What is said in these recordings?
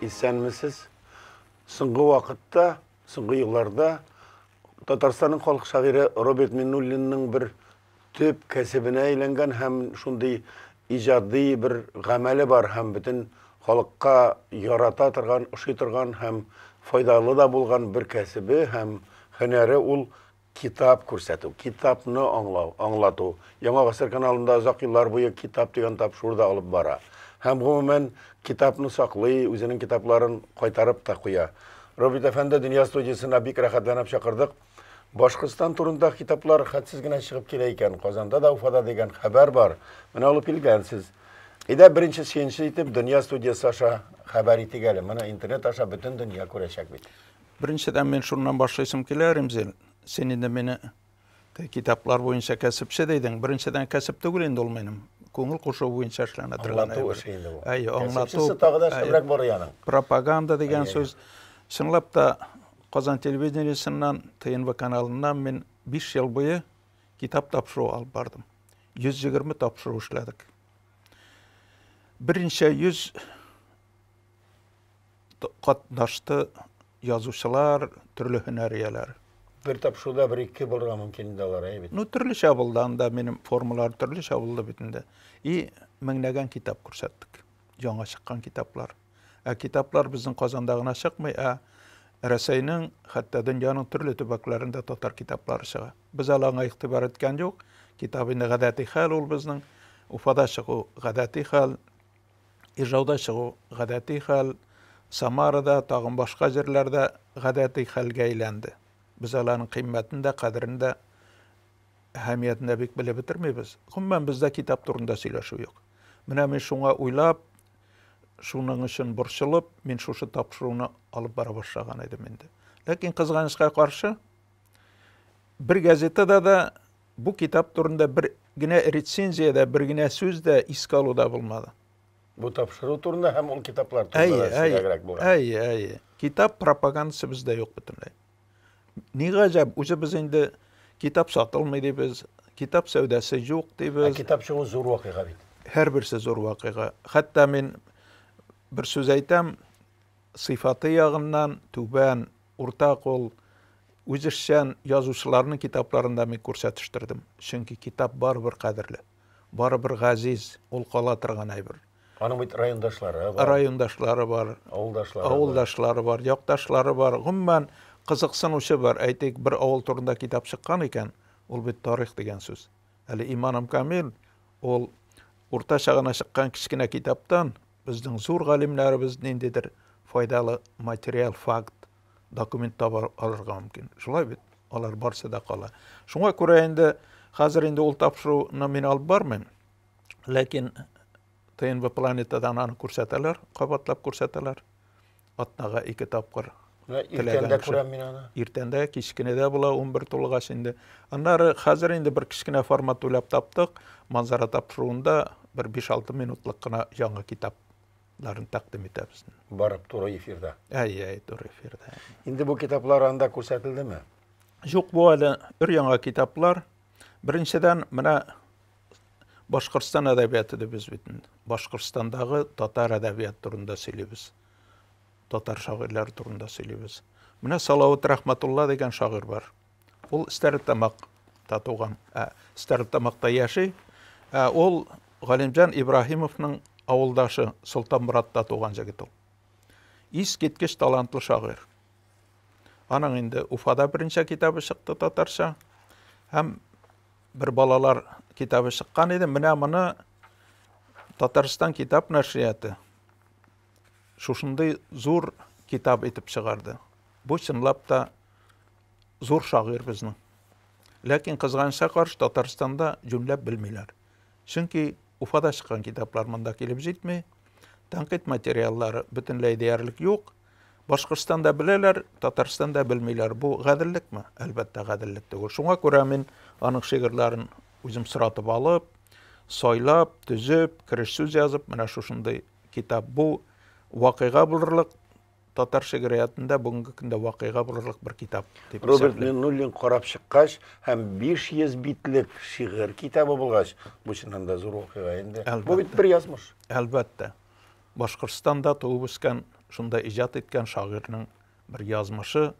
Исәнмесез. Соңгы вакытта, соңгы елларда Татарстанның халык шагыйре Роберт Миннуллинның бер төп кәсебенә әйләнгән һәм шундый иҗади бер гамәле бар һәм бөтен халыкка ярата торган, ошый торган һәм файдалы да булган бер кәсебе һәм һөнәре ул китап күрсәтү, китапны аңлау, аңлату. Яңа гасыр каналында озак еллар буе Китап дигән тапшыру да алып бара. Һәм гомумән китапны саклый, үзенең китапларын кайтарып та куя. Роберт әфәнде, Дөнья студиясенә бик рәхәтләнеп чакырдык. Башкортстан турында китаплар хәтсез генә чыгып килә икән. Казанда да, Уфада дигән хәбәр бар. Менә алып килгәнсез. Әйдә, беренче сөенче итеп Дөнья студиясе аша хәбәр итик әле. Моны интернет аша бөтен дөнья күрәчәк бит. Беренчедән мин шуннан башлыйсым килә, Римзил. Син инде мине китаплар буенча кәсепче дидең. Беренчедән кәсеп түгел инде ул минем. Күңел кушуы буенча эшләнә торган. Аңлату эше инде бу. Әйе, аңлату. Кәсепчесе тагы да шәбрәк бар яның. Пропаганда дигән сүз. Чынлап та Казан телевидениесеннән, ТНВ каналыннан мин 5 ел буе китап тапшыру алып бардым. 120 тапшыру эшләдек. Берничә йөз катнашты язучылар, төрле һөнәр ияләре. Бер тапшыруда бер-ике булырга мөмкин инде алар, әйе бит? Ну, төрлечә булды анда, минем формалар төрлечә булды бит инде. И меңләгән китап күрсәттек. Яңа чыккан китаплар. Ә китаплар безнең Казанда гына чыкмый, ә Рәсәйнең, хәтта дөньяның төрле төбәкләрендә татар китаплары чыга. Без әле аңа игътибар иткән юк. Китап инде гадәти хәл ул безнең. Уфада чыгу гадәти хәл. Ижауда чыгу гадәти хәл, Самарада, тагын башка җирләрдә гадәти хәлгә әйләнде. Без әле аның кыйммәтен дә, кадерен дә, әһәмиятен дә бик белеп бетермибез. Гомумән, бездә китап турында сөйләшү юк. Менә мин шуңа уйлап, шуның өчен борчылып, мин шушы тапшыруны алып бара башлаган идем инде. Ләкин кызганычка каршы, бер газетада да бу китап турында бер генә рецензия дә, бер генә сүз дә искә алу да булмады. Бу тапшыру турында һәм ул китаплар турында да сирәгрәк булган. Әйе, әйе. Китап пропагандасы бездә юк бөтенләй. Ни гаҗәп, үзебез инде китап сатылмый дибез, китап сәүдәсе юк дибез. Ә китап чыгу зур вакыйга бит. Һәрберсе зур вакыйга. Хәтта мин бер сүз әйтәм, сыйфаты ягыннан түбән, урта кул, үзешчән язучыларның китапларын да мин күрсәтештердем. Чөнки китап барыбер кадерле, барыбер газиз, ул кала торган әйбер. Аның бит райондашлары бар. Райондашлары бар. Авылдашлары бар. Авылдашлары бар, якташлары бар. Гомумән, кызыксынучы бар. Әйтик, бер авыл турында китап чыккан икән, ул бит тарих дигән сүз. Әле иманым камил, ул уртача гына чыккан кечкенә китаптан Безнең зур галимнәребез ниндидер файдалы материал, факт, документ таба алырга мөмкин. Шулай бит? Алар барсы да кала. Шуңа күрә инде хәзер инде ул тапшыруны мин алып бармыйм. Ләкин ТНВ планетадан аны күрсәтәләр, кабатлап күрсәтәләр. Атнага ике тапкыр. Менә иртән дә күрәм мин аны. Иртән дә, кичкене дә була, 11 тулгач инде. Аннары хәзер инде бер кечкенә формат уйлап таптык. Манзара тапшыруында бер 5-6 минутлык кына яңа китапларын тәкъдим итәбез. Барып туры эфирда. Әйе, әйе, туры эфирда. Инде бу китаплар анда күрсәтелдеме? Юк, бу әле өр-яңа китаплар. Беренчедән, менә Башкортстан әдәбияты дибез бит инде. Башкортстандагы татар әдәбияты турында сөйлибез. Татар шагыйрьләре турында сөйлибез. Менә Салават Рәхмәтулла дигән шагыйрь бар. Ул Стәрлетамакта туган, ә Стәрлетамакта яши. Ә ул Галимҗан Ибраһимовның авылдашы Солтанморатта туган җегет ул. Искиткеч талантлы шагыйрь. Аның инде Уфада берничә китабы чыкты татарча. Һәм бер балалар китабы чыккан иде. Менә моны Татарстан китап нәшрияты шушындый зур китап итеп чыгарды. Бу чынлап та зур шагыйрь безнең. Ләкин кызганычка каршы Татарстанда җүнләп белмиләр. Чөнки Уфада чыккан китаплар монда килеп җитми. Тәнкыйть материаллары бөтенләй диярлек юк. Башкортстанда беләләр, Татарстанда белмиләр. Бу гаделлекме? Әлбәттә, гаделлек түгел. Шуңа күрә мин аның шигырьләрен үзем соратып алып, сайлап, төзеп, кереш сүз язып, менә шушындый китап. Бу вакыйга булырлык, татар шигъриятендә бүгенге көндә вакыйга булырлык бер китап дип Роберт Миннуллин карап чыккач һәм 500 битлек шигырь китабы булгач, бу чыннан да зур вакыйга инде. Бу бит бер язмыш. Әлбәттә. Башкортстанда туып үскән шунда иҗат иткән шагыйрьнең бер язмышы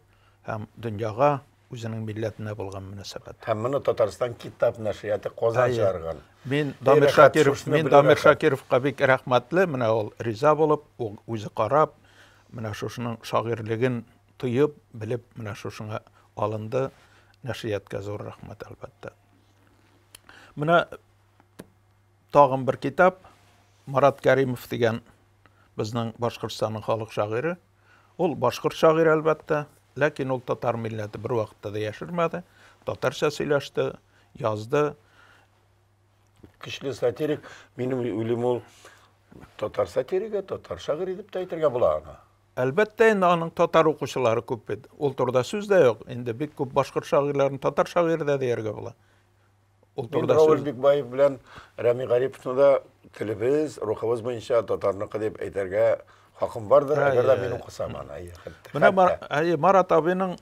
һәм дөньяга, үзенең милләтенә булган мөнәсәбәт. Һәм моны Татарстан китап нәшрияты Казан чыгарган. Мин Дамир Шакиров, мин Дамир Шакировка бик рәхмәтле, менә ул риза булып, ул үзе карап, менә шушының шагыйрьлеген тоеп, белеп, менә шушыңа алынды. Нәшрияткә зур рәхмәт, әлбәттә. Менә тагын бер китап, Марат Кәримов дигән безнең Башкортстанның халык шагыйре. Ул башкорт шагыйре, әлбәттә, ләкин ул татар милләте бер вакытта да яшермәде, татарча сөйләште, язды. Көчле сатирик, минем уйлыйм, ул татар сатиригы, татар шагыйре дип тә әйтергә була аны. Әлбәттә, инде аның татар укучылары күп бит. Ул турыда сүз дә юк. Инде бик күп башкорт шагыйрьләрен татар шагыйре дә дияргә була. Ул турыда Равил Бикбаев белән Рәми Гариповны да телебез, рухыбыз буенча татарныкы дип әйтергә хакым бардыр, әгәр дә мин укысам аны. Менә әйе, Марат абыйның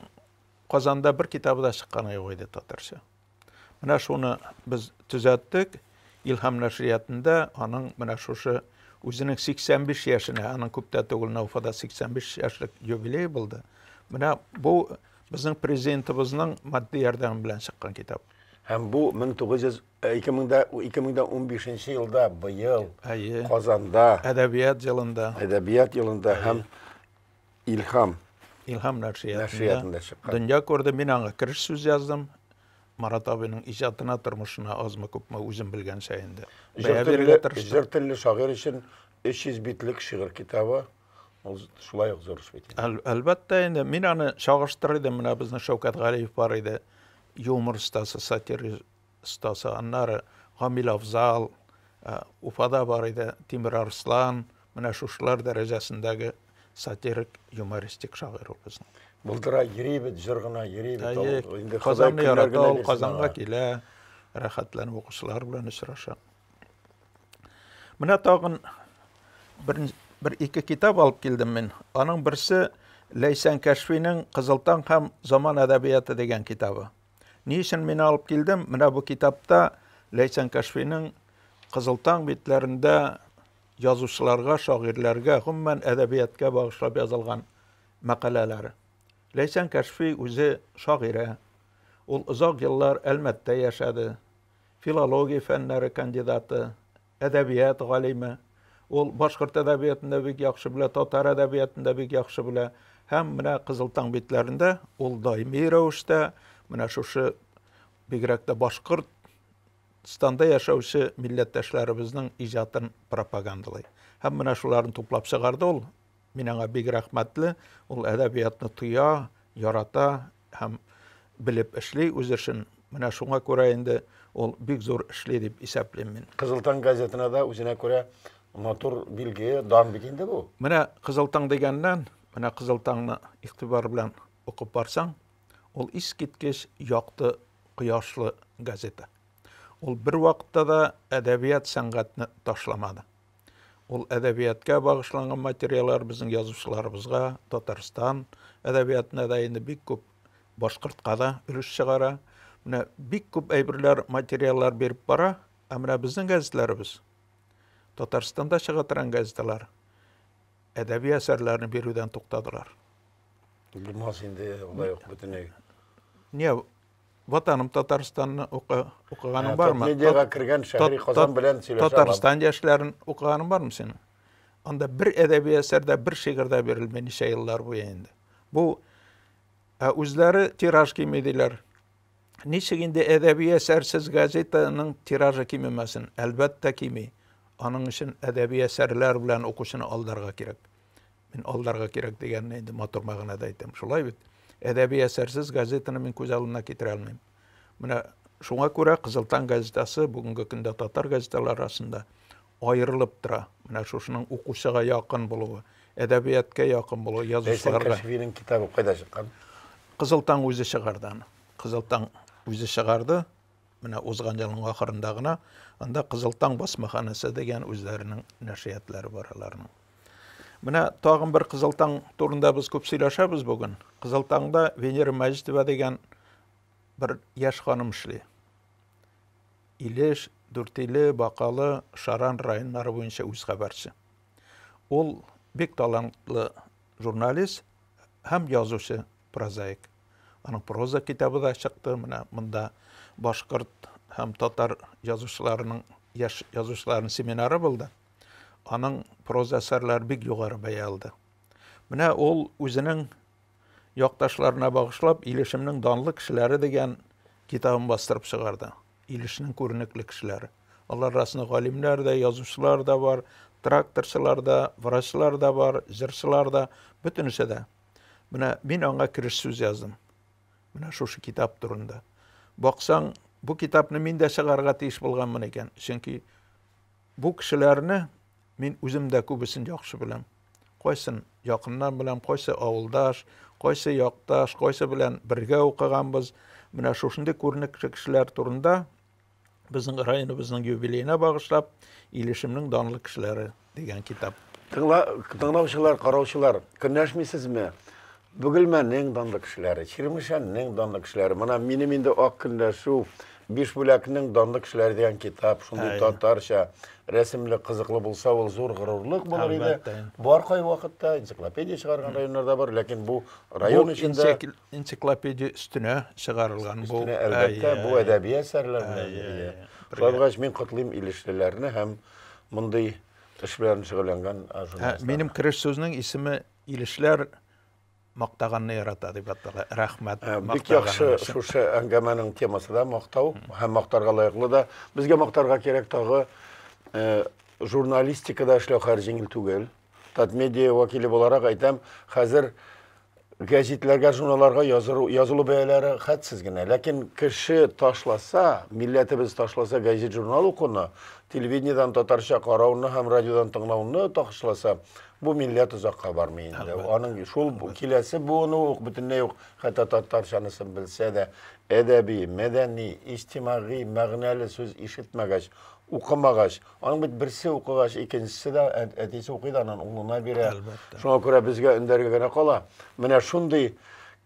Казанда бер китабы да чыкканы юк иде татарча. Менә шуны без төзәттек. Илһам нәшриятында аның менә шушы үзенең 85 яшенә, аның күптә түгел Уфада 85 яшьлек юбилей булды. Менә бу безнең президентыбызның матди ярдәме белән чыккан китап. Һәм бу 1900 2015 елда быел Әйе. Казанда Әдәбият елында. Әдәбият елында һәм Илһам Илһам нәшриятында чыккан. Дөнья күрде. Мин аңа кереш сүз яздым. Марат абыйның иҗатына, тормышына азмы күпме үзем белгәнчә инде. Бәя бирергә тырыштым. Җыр телле шагыйрь өчен 300 битлек шигырь китабы ул шулай ук зур эш бит. Әлбәттә инде мин аны чагыштырыр идем. Менә безнең Шәүкәт Галиев бар иде. Юмор остасы, сатира остасы. Аннары Гамил Афзал, Уфада бар иде Тимер Арслан. Менә шушылар дәрәҗәсендәге сатирик, юмористик шагыйрь ул безнең. Булдыра, йөри бит, җыр гына йөри бит ул. Инде Казанны ярата ул, Казанга килә, рәхәтләнеп укучылар белән очраша. Менә тагын бер, бер ике китап алып килдем мин. Аның берсе Ләйсән Кәшфинең Кызыл таң һәм заман әдәбияты дигән китабы. Ни өчен мин алып килдем? Менә бу китапта Ләйсән Кәшфинең Кызыл таң битләрендә язучыларга, шагыйрьләргә, гомумән әдәбиятка багышлап язылган мәкаләләре. Ләйсән Кәшфи үзе шагыйрә. Ул озак еллар Әлмәттә яшәде. Филология фәннәре кандидаты, әдәбият галиме. Ул башкорт әдәбиятын да бик яхшы белә, татар әдәбиятын да бик яхшы белә. Һәм менә Кызыл таң битләрендә ул даими рәвештә менә шушы бигрәк тә башкорт станда яшәүче милләттәшләребезнең иҗатын пропагандалый. Һәм менә шуларны туплап чыгарды ул. Мин аңа бик рәхмәтле. Ул әдәбиятны тоя, ярата һәм белеп эшли үз эшен. Менә шуңа күрә инде ул бик зур эшли дип исәплим мин. Кызыл таң газетына да үзенә күрә матур билге, дан бит инде бу. Менә Кызыл таң дигәннән, менә Кызыл таңны игътибар белән укып барсаң, ул искиткеч якты, кояшлы газета. Ул бер вакытта да әдәбият сәнгатьне ташламады. Ул әдәбиятка багышланган материаллар безнең язучыларыбызга, Татарстан әдәбиятына да инде бик күп башкортка да өлеш чыгара. Менә бик күп әйберләр, материаллар биреп бара. Ә менә безнең газетләребез, Татарстанда чыга торган газеталар әдәби әсәрләрне бирүдән туктадылар. Булмас инде алай ук бөтенләй. Не, Ватаным Татарстанны укы, укыганың бармы? Татмедиага кергән Шәһри Казан белән сөйләшә алам. Татарстан яшьләрен укыганың бармы синең? Анда бер әдәби әсәр дә, бер шигырь дә бирелми ничә еллар буе инде. Бу ә үзләре тираж кими диләр. Ничек инде әдәби әсәрсез газетаның тиражы кимемәсен? Әлбәттә кими. Аның өчен әдәби әсәрләр белән укучыны алдарга кирәк. Мин алдарга кирәк дигәнне инде матур мәгънәдә әйтәм. Шулай бит. Әдәби әсәрсез газетаны мин күз алдына китерә алмыйм. Менә шуңа күрә Кызыл таң газетасы бүгенге көндә татар газеталары арасында аерылып тора. Менә шушының укучыга якын булуы, әдәбиятка якын булуы, язучыларга. Ләйсән Кәшфинең китабы кайда чыккан? Кызыл таң үзе чыгарды аны. Кызыл таң үзе чыгарды. Менә узган елның ахырында гына анда Кызыл таң басмаханәсе дигән үзләренең нәшриятләре бар аларның. Менә тагын бер Кызыл таң турында без күп сөйләшәбез бүген. Кызыл таңда Венера Мәҗитова дигән бер яшь ханым эшли. Илеш, Дүртиле, Бакалы, Шаран районнары буенча үз хәбәрче. Ул Бик талантлы журналист һәм язучы, прозаик. Аның проза китабы да чыкты. Менә монда башкорт һәм татар язучыларының, яшь язучыларының семинары булды. Аның проза әсәрләре бик югары бәя алды. Менә ул үзенең якташларына багышлап Илешемнең данлы кешеләре дигән китабын бастырып чыгарды. Илешнең күренекле кешеләре. Алар арасында галимнәр дә, язучылар да бар, тракторчылар да, врачлар да бар, җырчылар да, бөтенесе дә. Менә мин аңа кереш сүз яздым. Менә шушы китап турында. Баксаң, бу китапны мин дә чыгарырга тиеш булганмын икән. Чөнки бу кешеләрне мин үзем дә күбесен яхшы беләм. Кайсын якыннан беләм, кайсы авылдаш, кайсы якташ, кайсы белән бергә укыганбыз. Менә шушындый күренекле кешеләр турында безнең районыбызның юбилеена багышлап Илешемнең данлы кешеләре дигән китап. Тыңла, тыңлаучылар, караучылар, көнләшмисезме? Бөгелмәнең данлы кешеләре, Чирмешәннең данлы кешеләре. Менә минем инде Ак көнләшү, Бишбүләкнең данлы кешеләре дигән китап, шундый татарча рәсемле, кызыклы булса, ул зур горурлык булыр иде. Бар кай вакытта энциклопедия чыгарган районнарда бар, ләкин бу район эчендә энциклопедия өстенә чыгарылган бу. Өстенә, әлбәттә, бу әдәби әсәрләр белән. Шулай булгач, мин котлыйм илешлеләрне һәм мондый эш белән шөгыльләнгән журналистларны. Минем кереш сүзнең исеме Илешләр мактаганны ярата дип атала. Рәхмәт. Э, бик яхшы шушы әңгәмәнең темасы да мактау һәм мактарга лаеклы да. Безгә мактарга кирәк тагы э, журналистикада эшләү хәзер җиңел түгел. Татмедиа вәкиле буларак әйтәм, хәзер гәзитләргә, журналларга язылу, язылу бәяләре хәтсез генә. Ләкин кеше ташласа, милләтебез ташласа гәзит журнал укуны, телевидениедән татарча карауны һәм радиодан тыңлауны ташласа, Бу милләт озакка бармый инде. Аның шул киләсе буыны ук бөтенләй ук хәтта татарчанысын белсә дә, әдәби, мәдәни, иҗтимагый мәгънәле сүз ишетмәгәч, укымагач, аның бит берсе укыгач, икенчесе дә әтисе укый да аннан улына бирә. Шуңа күрә безгә өндәргә генә кала. Менә шундый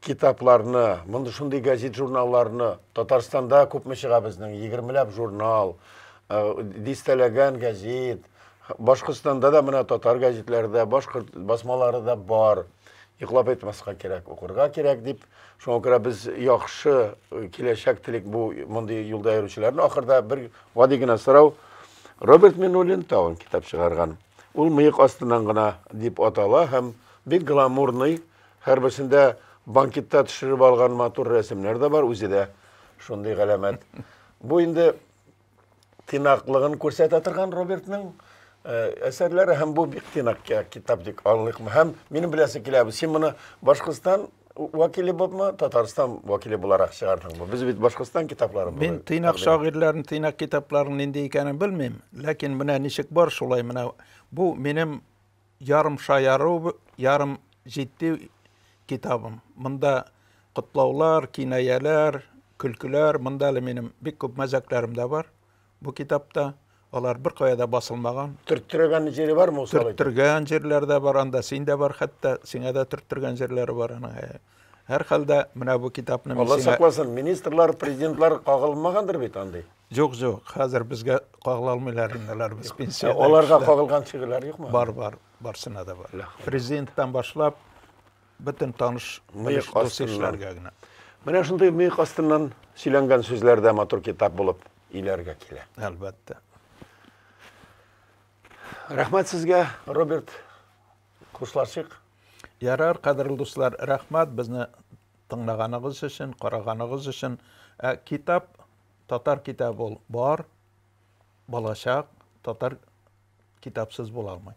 китапларны, мондый шундый газет журналларны Татарстанда күпме чыга безнең? Егермеләп журнал, э, дистәләгән газет, Башкортстанда да менә татар гәзитләре дә, башкорт басмалары да бар. Йоклап әйтмәскә кирәк, укырга кирәк дип. Шуңа күрә без яхшы э, киләчәк телик бу мондый юлда йөрүчеләрне. Ахырда бер гади генә сорау. Роберт Миннуллин тагын китап чыгарган. Ул мыек астыннан гына дип атала һәм бик гламурный, һәрберсендә банкетта төшереп алган матур рәсемнәр дә бар, үзе дә шундый галәмәт. Бу инде тыйнаклыгын күрсәтә торган Робертның э, әсәрләре һәм бу бик тыйнак китап дип аңлыйкмы? Һәм минем беләсе килә, син моны Башкортстан вәкиле булыпмы, Татарстан вәкиле буларак чыгардың Без бит Башкортстан китапларын Мин тыйнак шагыйрьләрнең тыйнак китапларының нинди икәнен белмим, ләкин менә ничек бар шулай менә бу минем ярым шаяру, ярым җитди китабым. Монда котлаулар, кинаяләр, көлкеләр, монда әле минем бик күп мәзәкләрем дә бар бу китапта. Алар бер кая да басылмаган. Төрттергән җире бармы усал итеп? Төрттергән җирләр дә бар анда, син дә бар хәтта, сиңа да төрттергән җирләре бар аның. Һәрхәлдә менә бу китапны мин Алла сиңа... сакласын, министрлар, президентлар кагылмагандыр бит андый. Юк, юк, хәзер безгә кагыла алмыйлар инде алар, без пенсиядә. Аларга кагылган шигырьләр юкмы? Бар, бар, барсына да бар. Президенттан башлап бөтен таныш мыек астыннан генә. Менә шундый мыек астыннан сөйләнгән сүзләр дә матур китап булып өйләргә килә. Әлбәттә. Рәхмәт сезгә, Роберт. Хушлашыйк. Ярар, кадерле дуслар, рәхмәт безне тыңлаганыгыз өчен, караганыгыз өчен. Ә китап Татар китабы ул бар, балачак, татар китапсыз була алмый.